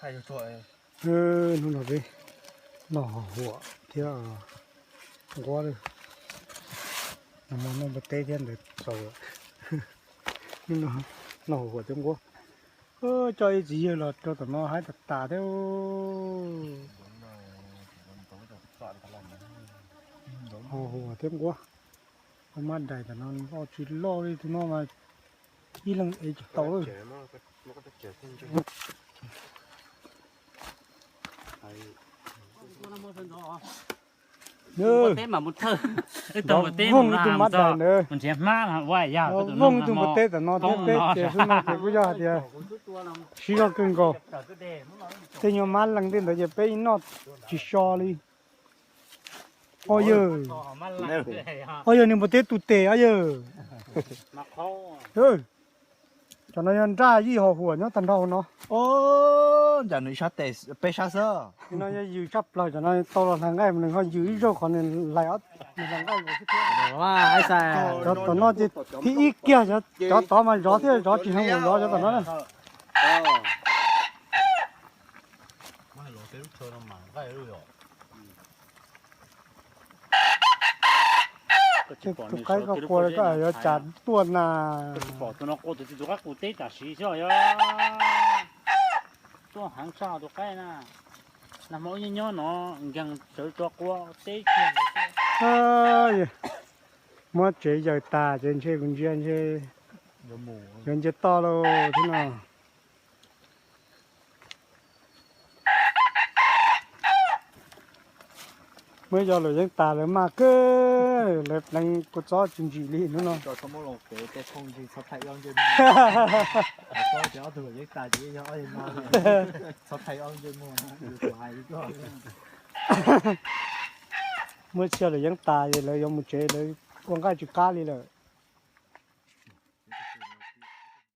Hnub no peb noj huam thiab nquab lawm. Noj npua teb thiab ntawd txaus lawm. Noj huam thiab nquab. Coj ib txiv yawg los rau tom no haib tas tas thiab. Huam thiab nquab. Mab dais tom no loj tsis loj li, tus no mas ib leeg ev tsis tau lawm. Vooj ib tug mab dais ntawd, vooj ib tug npua teb tom no thiab peb ces xub no ces kuj yog hais tias siv zog kawg nkaus. Tej nyuag mab leej tej ntawd ces peb noj tsis so li. Ob yawg, ob yawg nws npua teb tus tes ob yawg. Cov no yog nraj yij ho huam nyob tag nrho no. Nram nws peb sab xwb. No yog yws tshaj plaws, cov no tau los hlais nqaij mas nws ho yws ib zaug qhov nws hlais ob hlais nqaij. Tom no ces thib ib kiag, cov tod mas zov thiab zov tsis heev mus zov cov tom no na. Tus qaib koj qua koj yuav cas tuaj na. Tus qaib qus teb tam sim xwb yog tuaj heev tshaj tus qaib na. Nag hmo wb nyob nyob no nkees sawv tso qua teb kiag. Muab tsev yaws tas ces ntshe kuv ntsia ntshe yuav nce toj lauj thiab no. Muab yog luam yeeb tas lawv maj kawg, lawv pleev kua txob tsis ntsim li hnub no. Muab txhia luam yeeb tas es lawv yuav mus tsev, lawv ua nqaij tsis qab li lawm.